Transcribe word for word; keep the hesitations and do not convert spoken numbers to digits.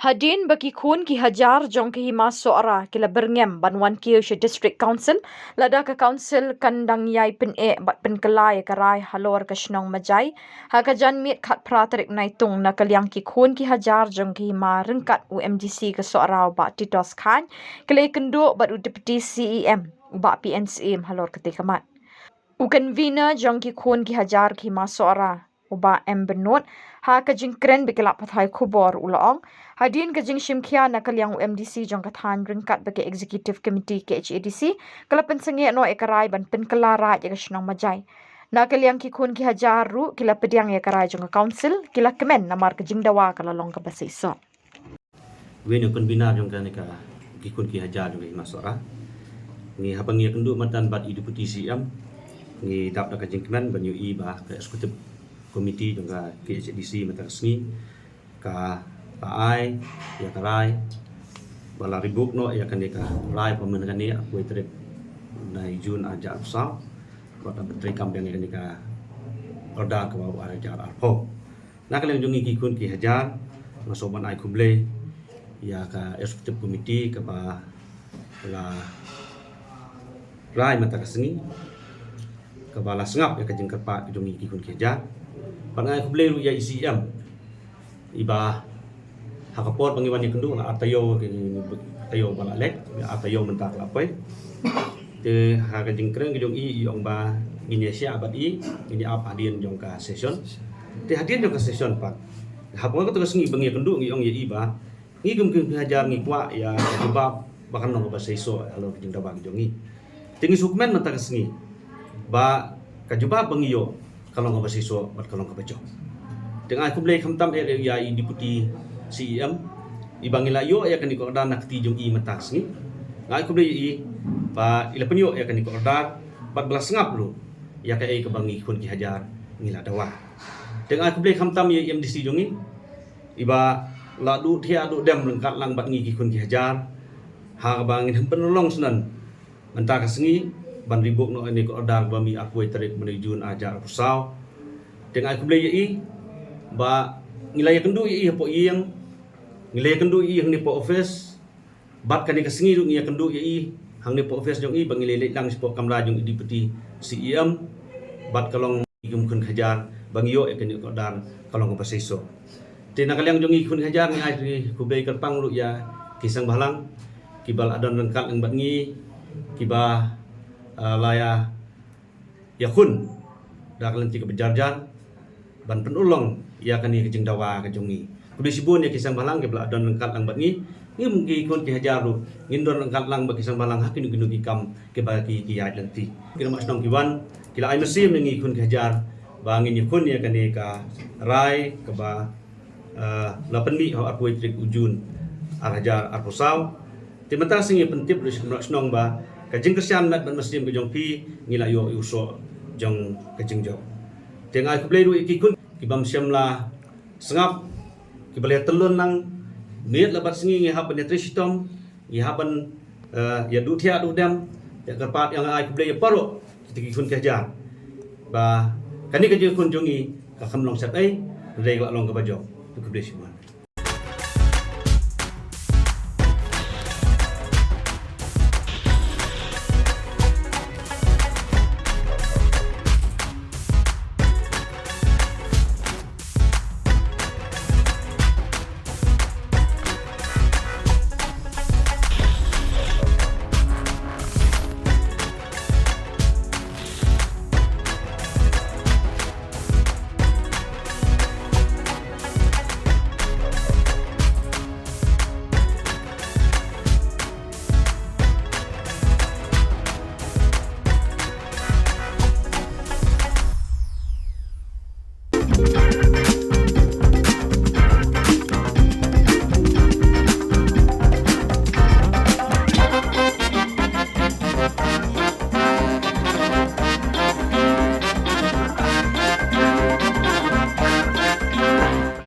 Hadien ba ki khun ki hajar jong ka Hima Sohra ki la byrngem ban wan kiew sha District Council, lada ka Council kan dang ïai pyneh bad pynkylla ïa ka rai halor ka shnong Majai, ha ka janmiet khatphra tarik Naitung, na ka liang ki khun ki hajar jong ka Hima ryngkat u M D C ka Sohra u Bah Titos Chyne, ki la ïakynduh bad u Deputy C E M, u Bah P N Syiem halor katei ka mat. U Convener jong ki khun ki hajar ka Hima Sohra, u Bah M Bynnud, ha ka jingkren bad ki lad pathai khubor u la ong, hadien ka jingshim khia na ka liang u M D C jong ka thaiñ ryngkat bad ka Executive Committee K H A D C, ka la pynsangeh noh ïa ka rai ban pynkylla raid ïa ka shnong Majai. Na ka liang ki khun ki hajar ruh ki la pdiang ïa ka rai jong ka Council, ki la kmen namar ka jingdawa ka la long kaba seisoh. Wei na Convener jong kane ka, ki khun ki hajar jong ka Hima Sohra. Ngi haba ngi ïakynduh mynta bad i Deputy C E M, ngi dap da ka jingkmen ban ïohi ba ka Executive Committee jong ka K H A D C mynta ka sngi ka, ka ai ïa ka rai ba la rebook noh ïa kane ka rai pynmih kane arphew tarik na June arhajar arphew saw, bad ban treikam biang ïa kane ka order kaba u arhajar arphew. Na ka liang jong ngi ki khun ki hajar, nga sngewbha ban ai khublei ïa ka Executive Committee kaba la rai mynta ka sngi, kaba la sngap ïa ka jingkyrpad jong ngi ki khun ki hajar. Bad nga ai khublei ruh ïa i C E M, iba ha ka por ba ngi wan ïakynduh la ar taïew, ki ar taïew ba la leit, ar taïew mynta ka la poi. Te ha ka jingkren ka jong i, i ong ba ngin ïa shah bad i, ngin ïa ap hadien jong ka session. Te hadien jong ka session pat, ha por kata ka sngi ba ngi ïakynduh, ngi ong ïa i ba ngi kum ki khun ki hajar ngi kwah ïa ka jubab ba kan long kaba seisoh halor ka jingdawa ka jong ngi. Te ngi sngewkmen mynta ka sngi ba ka jubab ba ngi ïoh ka long kaba seisoh bad ka long kaba jop. Te nga ai khublei khamtam eh ïa i Deputy C E M, iba ngi la ïoh ïa kane ka order na kti jong i mynta ka sngi. Nga ai khublei ïa i ba i la pynïoh ïa kane ka order bad ba la sngap ruh ïa kaei kaba ngi khun ki hajar ngi la dawa. Te nga ai khublei khamtam ïa i M D C jong ngi, iba la duh thiah duh dem ryngkat lang bad ngi ki khun ki hajar, ha kaba ngin hap pynlong shuh mynta ka sngi ban rebook noh ïa kane ka order ba mih arphew tarik mynta June arhajar arphew saw. Te nga ai khublei ïa i ba ngi la ïakynduh ïa i hapoh ïing, ngi la ïakynduh ïa i hangne hapoh office, bad kane ka sngi ruh ngi ïakynduh ïa i hangne hapoh office jong i, ba ngi la leit lang shapoh kamra jong i Deputy C E M, bad ka long i kum khun ki hajar ba ngi ïoh ïa kane ka order ka long kaba seisoh. Te na ka liang jong ngi khun ki hajar ngi ai khublei kyrpang ruh ïa ki seng bhalang kiba la don ryngkat lang bad ngi, kiba, ah, la ïa ïakhun da ka lynti kaba jar jar ban pynurlong ïa kane ka jingdawa ka jong ngi. Khublei shibun ïa ki seng bhalang kiba la don ryngkat lang bad ngi. Ngim ki khun ki hajar ruh ngin don ryngkat lang bad ki seng bhalang ha kino kino ki kam kiba ki, ki ïaid lynti. Ki nongmah shnong ki wan, ki la ai mynsiem ïa ngi khun ki hajar ba ngin ïakhun ïa kane ka rai kaba, eh, la pynmih ha arphew tarik u June arhajar arphew saw. Te mynta ka sngi pyntip ruh sha ki nongmah shnong ba ka jingkyrshan met bad mynsiem ka jong phi ngi la ïoh ïa u soh jong ka jingjop. Te nga ai khublei ruh ïa ki khun ki bym shym la sngap, kiba la ïa tylli lang, miet la bad sngi ngi hap ban ïa trei shitom, ngi hap ban, eh, ïa duh thiah duh dem, ïa kyrpad, ïa nga ai khublei ïa baroh kita ki khun ki hajar ba kane ka jingïakhun jong ngi ka kham long sep ei, hynrei ka la long kaba jop. Khublei shibun.